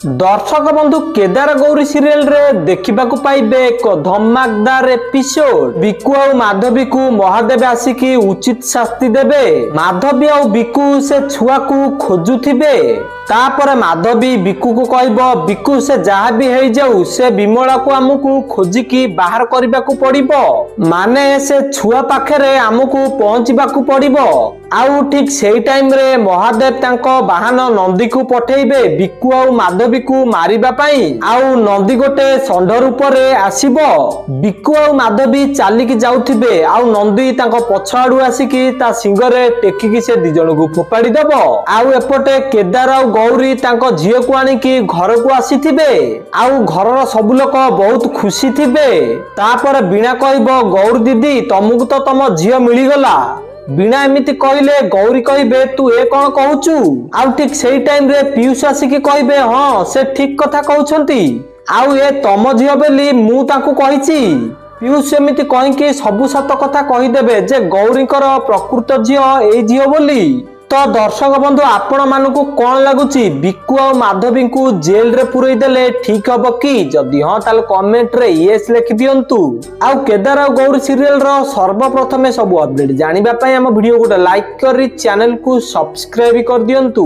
ଦର୍ଶକ ବନ୍ଧୁ, କେଦାର ଗୌରୀ ସିରିଏଲରେ ଦେଖିବାକୁ ପାଇବେ ଏକ ଧମାକଦାର ଏପିସୋଡ। ବିକୁ ଆଉ ମାଧବୀକୁ ମହାଦେବ ଆସିକି ଉଚିତ ଶାସ୍ତି ଦେବେ। ମାଧବୀ ଆଉ ବିକୁ ସେ ଛୁଆକୁ ଖୋଜୁଥିବେ। ତାପରେ ମାଧବୀ ବିକୁକୁ କହିବ, ବିକୁ, ସେ ଯାହା ବି ହେଇଯାଉ ସେ ବିମଳାକୁ ଆମକୁ ଖୋଜିକି ବାହାର କରିବାକୁ ପଡିବ, ମାନେ ସେ ଛୁଆ ପାଖରେ ଆମକୁ ପହଞ୍ଚିବାକୁ ପଡିବ। ଆଉ ଠିକ ସେଇ ଟାଇମରେ ମହାଦେବ ତାଙ୍କ ବାହାନ ନନ୍ଦୀକୁ ପଠେଇବେ ବିକୁ ଆଉ ମାଧବୀକୁ ମାରିବା ପାଇଁ। ଆଉ ନନ୍ଦୀ ଗୋଟେ ଷଣ୍ଢ ରୂପରେ ଆସିବ। ବିକୁ ଆଉ ମାଧବୀ ଚାଲିକି ଯାଉଥିବେ ଆଉ ନନ୍ଦୀ ତାଙ୍କ ପଛ ଆଡୁ ଆସିକି ତା ଶିଙ୍ଗରେ ଟେକିକି ସେ ଦି ଜଣକୁ ଫୋପାଡି ଦବ। ଆଉ ଏପଟେ କେଦାର ଆଉ ଗୌରୀ ତାଙ୍କ ଝିଅକୁ ଆଣିକି ଘରକୁ ଆସିଥିବେ ଆଉ ଘରର ସବୁ ଲୋକ ବହୁତ ଖୁସି ଥିବେ। ତାପରେ ବୀଣା କହିବ, ଗୌରୀ ଦିଦି, ତମକୁ ତ ତମ ଝିଅ ମିଳିଗଲା। ବୀଣା ଏମିତି କହିଲେ ଗୌରୀ କହିବେ, ତୁ ଏ କଣ କହୁଛୁ? ଆଉ ଠିକ ସେଇ ଟାଇମରେ ପିୟୁଷ ଆସିକି କହିବେ, ହଁ, ସେ ଠିକ କଥା କହୁଛନ୍ତି ଆଉ ଏ ତମ ଝିଅ ବୋଲି ମୁଁ ତାଙ୍କୁ କହିଛି। ପିୟୁଷ ଏମିତି କହିକି ସବୁ ସତ କଥା କହିଦେବେ ଯେ ଗୌରୀଙ୍କର ପ୍ରକୃତ ଝିଅ ଏଇ ଝିଅ ବୋଲି। ତ ଦର୍ଶକ ବନ୍ଧୁ, ଆପଣ ମାନଙ୍କୁ କଣ ଲାଗୁଛି, ବିକୁ ଆଉ ମାଧବୀଙ୍କୁ ଜେଲରେ ପୁରେଇ ଦେଲେ ଠିକ ହବ କି? ଯଦି ହଁ, ତାହେଲେ କମେଣ୍ଟରେ ୟେସ୍ ଲେଖି ଦିଅନ୍ତୁ। ଆଉ କେଦାର ଆଉ ଗୌରୀ ସିରିଏଲର ସର୍ବପ୍ରଥମେ ସବୁ ଅପଡେଟ ଜାଣିବା ପାଇଁ ଆମ ଭିଡିଓ ଗୋଟେ ଲାଇକ୍ କରି ଚ୍ୟାନେଲକୁ ସବସ୍କ୍ରାଇବ କରିଦିଅନ୍ତୁ।